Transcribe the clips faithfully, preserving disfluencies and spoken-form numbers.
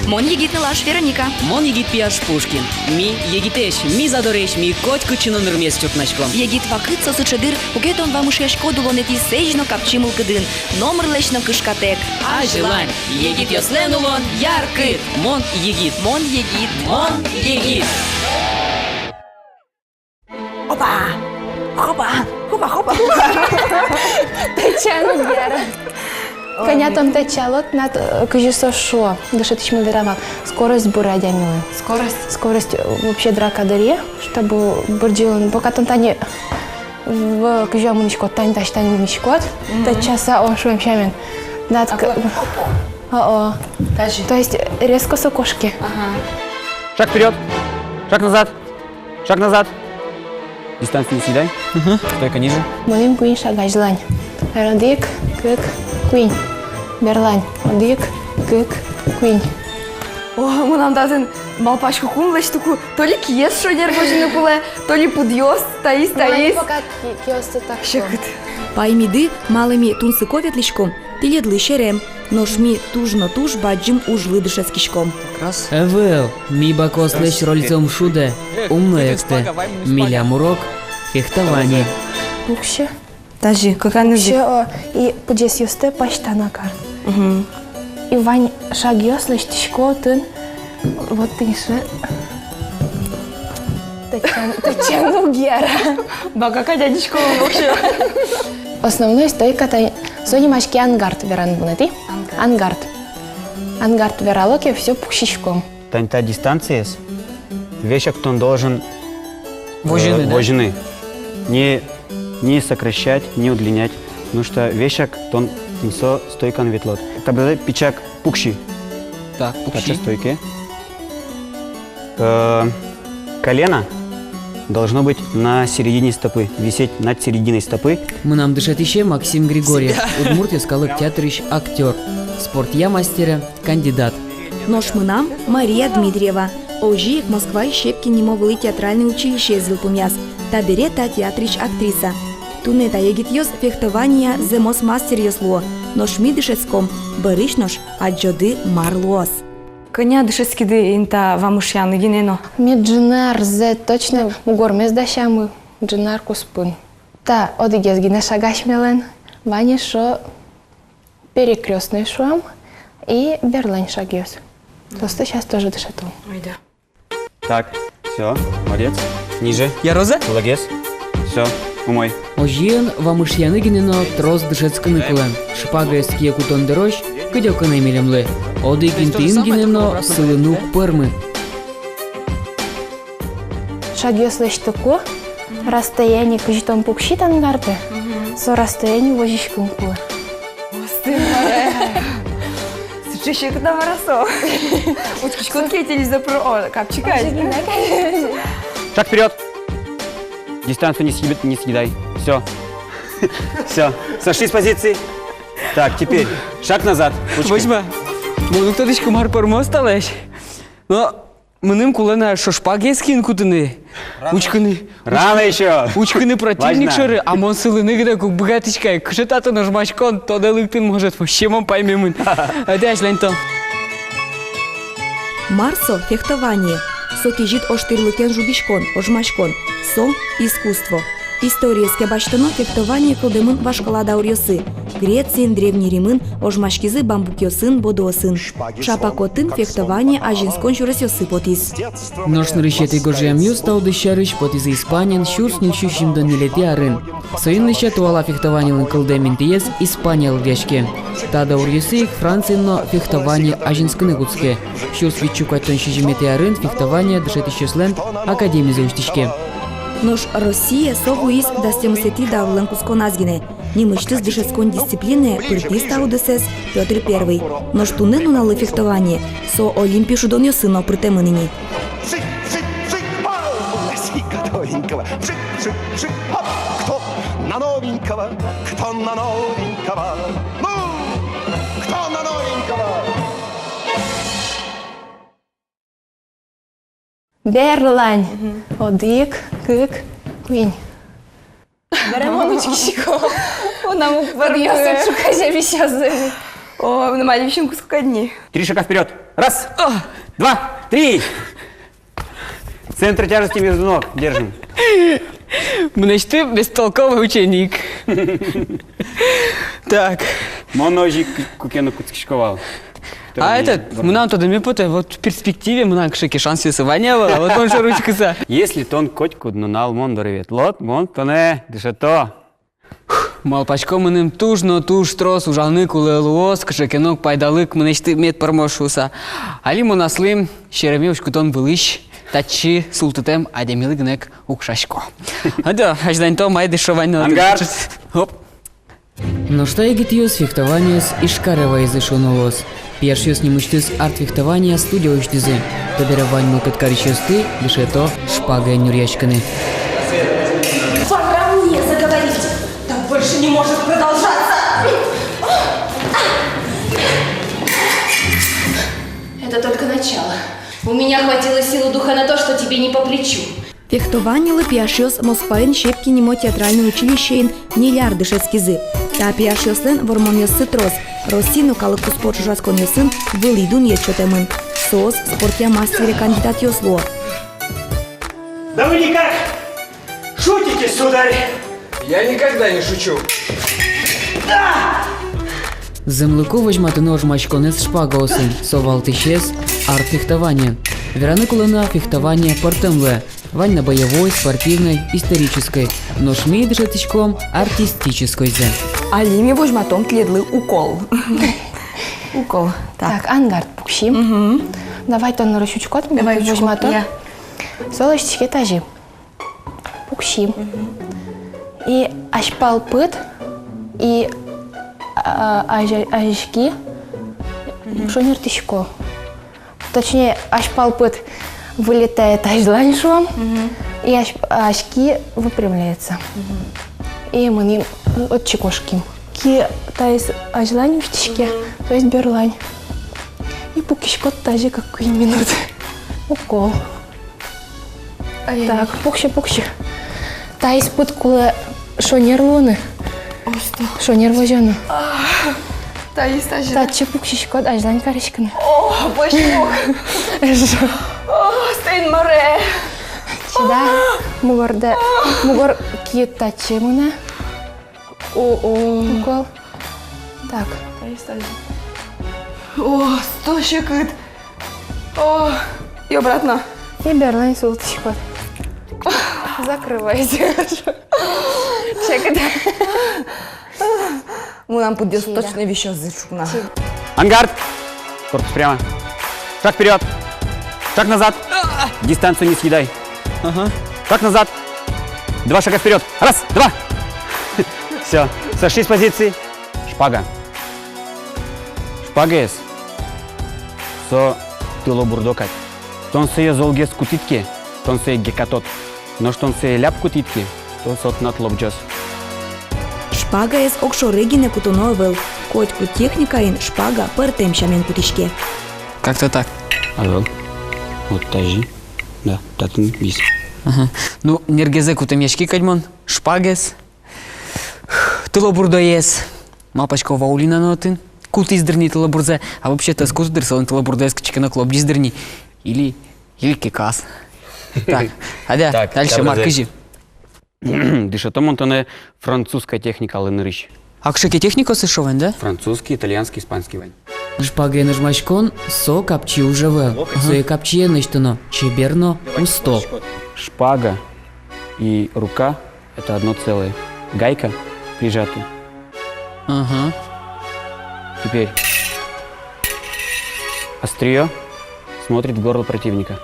Мон егит нылаш Вероника. Мон егит пияш Пушкин. Ми егитэсь, ми задоресь, ми котькытчы но нырмес чуртнаськом. Егит вакыт со сыӵе дыр, куке тон вамышъяськод улонэтӥ сэзь но капчи мылкыдын, номырлэсь но кышкатэк. Азьлань, егитъёслэн улон яркыт. Мон егит. Мон егит. Мон егит. Опа! Хопа! Хопа, хопа, хопа! Тэтчан уг яра. Кӧня тон тэтчалод, тынад, э, кызьы со шуо, дышетӥсьмы верамак. Скорость буре адямилэн. Скорость? Скорость, э, вообще драка дыръя, чтобы бырӟылыны. Пока тон тани в-, кызьы мынӥськод, тани таӵе, тани мынӥськод, мгм, тэтчаса, о, шуэм сямен. Тынад к-, о, о. Тазьы. То есть резко со кошке. Ага. Шаг вперёд, шаг назад. Шаг назад. Дистанцию не съедай. Мгм. Стойка ниже. Мыным куинь шаг азьлань. Одӥг, кык, куинь. Берлань. Одӥг, кык, куинь. О, мынам татын, малпасько, кунлэсь туку, то ли киез шонер возьыны кулэ, то ли пыдъёс, таиз, таиз. Пока ки-, киосты так. Секыт. Паймиды, малы ми тунсыко ветлӥськом, тӥледлы серем. Нош ми туж но туж бадӟым ужлы дышетскиськом. Ӧвӧл, ми бакуослэсь рользэ ум шудэ, ум но эктэ. Милям урок — фехтование. Пуксе. Тазьы, кыканызы. Пуксе, о, и пыдесъёстэ пасьтана кар. Мгм. И вань шагъёс лэсьтӥсько отын. Вот тӥни сыӵе. Тэтчан, тэтчан уг яра. Бага кадь адӟисько вообще. Основной стойка тани, со нимаське ангард вераны вунэтӥ. Ангард. Ангард. Ангард верало ке, всё, пуксиськом. Тани та дистанциез весяк тон должен, э, возьыны, да? Возьыны. Не, не сокращать, не удлинять. Потому что весяк тон тӥни со стойкаын ветлод. Табере пичак пукси. Так, пукси. Таӵе стойке. Э, колено должно быть на середине стопы, висеть над серединой стопы. Мынам дышетӥсе Максим Григорьев, удмурт йӧскалык театрысь актёр, спортъя мастере кандидат. Нош мынам Мария Дмитриева, озьы ик Москваысь Щепкин нимо вылӥ театральной училищеез йылпумъяз, табере та театрысь актриса. Туннэ та егитъёс фехтованиея зэмос мастеръёс луо, нош ми дышетском, бӧрысь нош адӟоды, мар луоз. Кӧня дышетскиды ини та вамышъяны гинэ но? Ми ӝыны арзэ точно мугормес дасямы, ӝыны ар куспын. Та одӥгез гинэ шаг асьмелэн, вань эшшо перекрёстной шуом и берлань шагъёс. Соосты сейчас тоже дышетом. Ой, да. Так, всё, молодец. Ниже. Яроз-а? Молодец. Всё, умой. Озьыен, вамышъяны гинэ но трос дышетскыны кулэ. Шпагаез кие кутон дырозь кыдёкын ӧй милемлы. Одӥг интыын гинэ но сылыны уг пӧрмы. Шагъёс лэсьтыку, расстояние, кызьы тон пуксид ангарды, со расстояние возиськыны кулэ. Сыӵе секыт-а мар-а со? Учкиськод ке телевизор пыр, о, капчи кадь. Шаг вперёд! Дистанцию не съеб-, не съедай. Всё. Всё. Сошли с позиции. Так, теперь шаг назад. Ручки. Возьма. Мон уг тодӥськы, мар пӧрмоз талэсь. Но мыным кулэ на шпагаез киын кутыны. Учкыны. Рано ещё. Учкыны противник шоры, а мон сылыны гинэ уг быгатӥськы ай. Кыӵе татын ожмаськон, тодэ лыктын, может, вообще мон паймемын. Ӧдъясь ляньтон. Мар со фехтование? Со кезьыт ожтӥрлыкен жугиськон, ожмаськон. Со искусство. Историез ке басьтоно, фехтование кылдэмын вашкала дауръёсы. Грециын, Древний Римын ожмаськизы бамбукъёсын, бодыосын. Шапак отын фехтование азинскон сюресъёсы потӥз. Нош нырысетӥ гожъямъёс та удыс сярысь потӥзы Испаниын сюрс ньыль сю сизьымдон ньылетӥ арын. Соин лэся туала фехтованиелэн кылдэм интыез Испания лыдъяське. Та дауръёсы ик Франциын но фехтование азинскыны кутске. Сюрс вить сю куатьтон сизьыметӥ арын фехтование дышетӥсьёслэн академизы усьтӥське. Нош Россие со вуиз дас тямысэтӥ даурлэн кутсконаз гинэ. Нимысьтыз дышетскон дисциплинае пыртӥз та удысэз Пётр Первый. Нош туннэ нуналлы фехтование — со Олимпи шудонъёсы но пыртэмын ини. Вжик, вжик, вжик, пау! Лоси готовенького. Вжик, вжик, вжик, хоп! Кто на новенького? Кто на новенького? Ну, кто на новенького? Берлань. Мгм. Одӥг, кык, куинь. Бере мон учкисько. Мынам уг пӧрмы. Пыдъёсын ӵуказе висёзы. О, ну, мали висьын куско кадь ни. Три шага вперёд. Раз, два, три. Центр тяжести между ног держим. Мынэсьтым бестолковый ученик. Так. Мон озьы ик куке но кутскисько вал. А этот, мынам тодэме потэ, вот в перспективе мынам кыӵе ке шансъёсы вань-а, вала, вот мон шоры учкыса. Если тон котькуд нунал мон доры ветлод, мон тонэ дышето. Малпасько, мыным туж но туж трос ужаны кулэ луоз, кыӵе ке но пайдалык мынэсьтым мед пӧрмоз шуыса. Али мон аслым сереме уськытон вылысь татчы султытэм адямилы гинэ ик укшасько. Адӟо, азьланьто, мае дышо вань но. Ангард! Оп. Нош та егитъёс фехтованиез Ижкаре вайизы шуыны луоз. Пияшъёс нимысьтыз арт-фехтования студия усьтӥзы. Табере вань мылкыд карисьёсты дышето шпагаен нюръяськыны. Пора мне заговорить. Так больше не может продолжаться. Это только начало. У меня хватило силы духа на то, что тебе не по плечу. Фехтованилы пияшъёс Москваын Щепкин нимо театральной училищеын ньыль ар дышетскизы. Та пияшъёслэн вормонъёссы трос. Россиын но калык куспо ӵошатсконъёсын вылӥ дунъет сётэмын. Соос спортъя мастере кандидатъёс луо. Да вы никак шутите, сударь! Я никогда не шучу. Зэмлыко возьматыны ожмаськонэз шпагаосын, со валтӥсез арт-фехтование. Вераны кулэ на, фехтование пӧртэм луэ. Вань на боевой, спортивной, исторической. Нош ми дышетӥськом артистическойзэ. Али ми возьматом тӥледлы укол. Укол. Так. Так, Ангард, пуксим. Мгм. Давай тон нырысь учкод, давай возьматом. Я. Со лэсьтӥське тазьы. Пуксим. Мгм. И азьпал пыд, и, а, азь-, азьки, мгм, шонертӥсько. Точнее, азьпал пыд вылетает азьлань, шуом, мгм, и азь-, азьки выпрямляется. Мгм. И мынӥм, отчы кошким. Ки таиз азьлань усьтӥське, мгм, таиз берлань. И пукиськод тазьы кык-куинь минут. Укол. Ай-яй. Так, пуксьы, пуксьы. Таиз пыд кулэ шонер луыны. Осто. Шонер возёно. А, таиз тазьы. Татчы пуксиськод, азьлань кариськыны. О, бочмок. Эшшо. О, стэн море. Чида, мугордэ. Мугор киыд татчы мынэ. О-о. Укол. Так. Таиз тазьы. О, сто секыт. О, и обратно. И берлань султӥськод. Закрывайся. Секыт. Мынам пыдъёс точно висёзы ӵукна. Ангард! Корпус прямо. Шаг вперёд. Шаг назад. Дистанцию не съедай. Ага. Шаг назад. Два шага вперёд. Раз, два. Всё. Сошли с позиции. Шпага. Шпагаез со тылобурдо кадь. Тон сое золгес кутӥд ке, тон сое гекатод. Нош тон сое ляб кутӥд ке, то со тынад лобӟоз. Шпагаез огшоры гинэ кутоно ӧвӧл. Котькуд техникаын шпага пӧртэм сямен кутӥське. Как-то так. Ӧвӧл. Вот тазьы. Да, татын вис. Ага. Ну, нергезэ кутэмъяськи кадь мон шпагаез. Тылобурдоез. Малпасько, Ваулина но отын кутӥз дыр ни тылобурзэ. А вообще-то ӧз куты дыр, солэн тылобурдоез кытчы ке но лобӟиз дыр ни. Или, или кеказ. Так, адӟо. Так, дальше, мар, кызьы? Дышето мон тонэ французской техникалы нырысь. А кыӵе ке техникаос эшшо вань, да? Французский, итальянский, испанский вань. Шпагаен ожмаськон со капчи уж ӧвӧл. Ага. Сое капчиен лэсьтоно, чебер но усто. Шпага и рука — это одно целое. Гайка прижата. Ага. Теперь остриё смотрит в горло противника.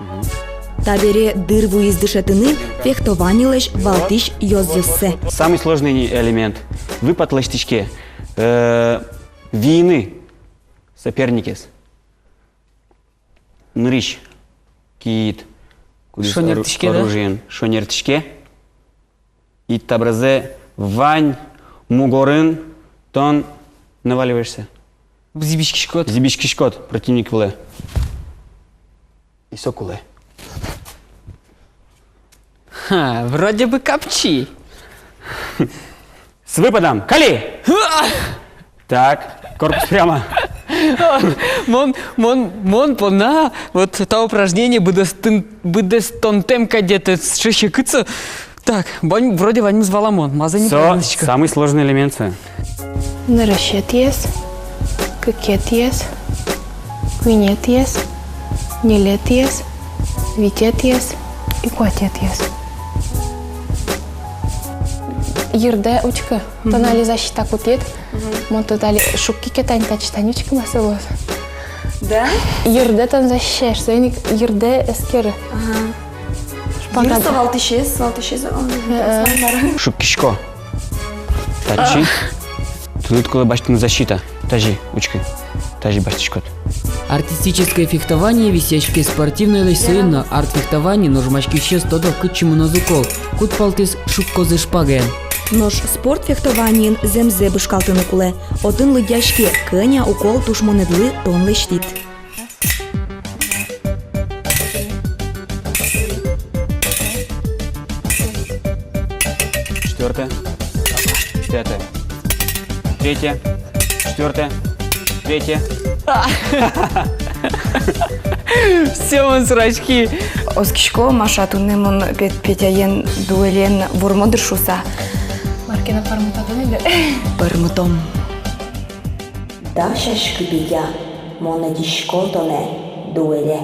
Мгм. Табере дыр вуиз дышетыны фехтованилэсь валтӥсь ёзъёссэ. Самый сложный элемент. Выпад лэсьтӥське, э, виыны соперникез. Нырысь киыд, кудӥз шонертӥське, да? Оружиен шонертӥське. И табере вань мугорын тон наваливаешься. Зӥбиськиськод. Зӥбиськиськод противник вылэ. И со кулэ. Ха, вроде бы капчи. С выпадом! Кали! Так, корпус прямо. Мон, мон, мон понна вот та упражнение быдэстон-, быдэстонтэм кадь, это сыӵе секыт со. Так, вань, вроде ваньмыз валамон. Мазэ не... Со понна сыӵе самый сложный элемент со. Нырысетӥез, кыкетӥез, куинетӥез, ньылетӥез, витетӥез и куатетӥез. Йырдэ учкы. Тон али защита кутӥд. Мгм. Мон тонэ али шукки ке, тань, татчы, тань учкы, ма со луоз. Да? Йырдэ тон защищаешь, соин ик йырдэ эскеры. Ага. Шпагат. Йыр со валтӥсез, валтӥсез, он... Э-э. Шуккисько. Татчы. А. Тыныд кулэ басьтыны защита. Тазьы учкы. Тазьы басьтӥськод. Артистическое фехтование висъяське спортивнойлэсь соин но. Арт-фехтованиын ожмаськисьёс тодо, кытчы мыноз укол, куд палтӥз шуккозы шпагаен. Нош спорт фехтованиын зэмзэ бышкалтыны кулэ. Отын лыдъяське, кӧня укол тушмонэдлы тон лэсьтӥд. Четвёртое. Пятое. Третье. Четвёртое. Третье. Всё, мон сраськи. Оскисько, Маша, туннэ мон Пе-, Петяен дуэлен вормон дыр шуса. Мар ке но пӧрмытод ини, да? Пӧрмытом. Дасяськы, Петя, мон ӧтисько тонэ дуэле.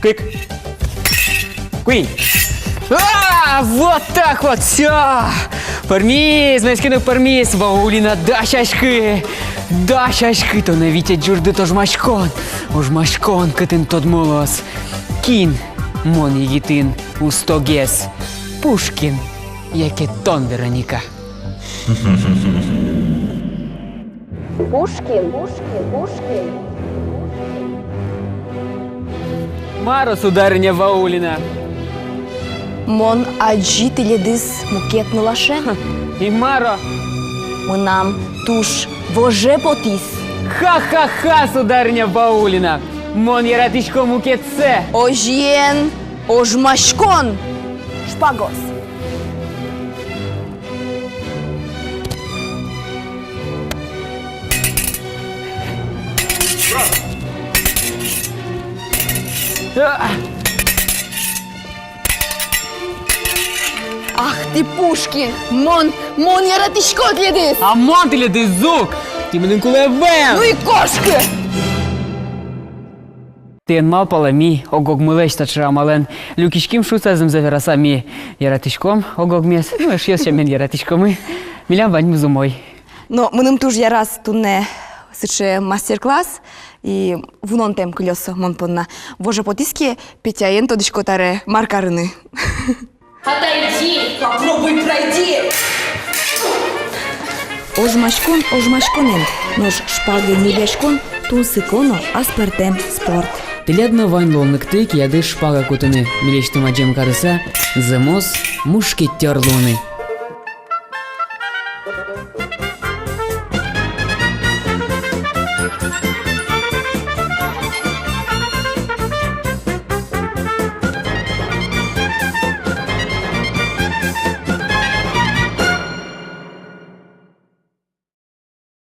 Кык. Куинь. А, вот так вот, всё! Пӧрмиз, мынэсьтым но пӧрмиз, Ваулина, дасяськы! Дасяськы тонэ витетӥ ӝужды ожмаськон. Ожмаськон, кытын тодмо луоз, кин мон егитын устогес. Пушкин яке тон, Вероника? Пушкин, Пушкин, Пушкин. Мар-о, сударыня Ваулина? Мон адӟи тӥледыз мукет нылашен. Ха, и мар-о? Мынам туш воже потӥз. Ха-ха-ха, сударыня Ваулина! Мон яратӥсько мукетсэ. Озьыен, ожмаськон! Шпагос! Ах, тӥ, Пушкин! Мон, мон яратӥсько тӥледыз! А мон тӥледыз уг! Тӥ мыным кулэ ӧвӧл! Ну и кошкы! Тӥ эн малпалэ, ми ог-огмылэсь таӵе амалэн люкиським шуса, зэмзэ вераса, ми яратӥськом ог-огмес, ну, эшъёс сямен яратӥськомы. Милям ваньмыз умой. Но мыным туж яраз туннэ сыӵе мастер-класс, и вунонтэм кылёз со мон понна. Воже потӥз ке, Петяен тодӥсько табере, мар карыны. Отойди, попробуй пройди. Ожмаськон ожмаськонэн, нош шпагаен ньыльяськон тунсыко но аспӧртэм спорт. Тӥляд но вань луонлыкты кияды шпага кутыны, милесьтым адӟем карыса, зэмос мушкетёр луыны.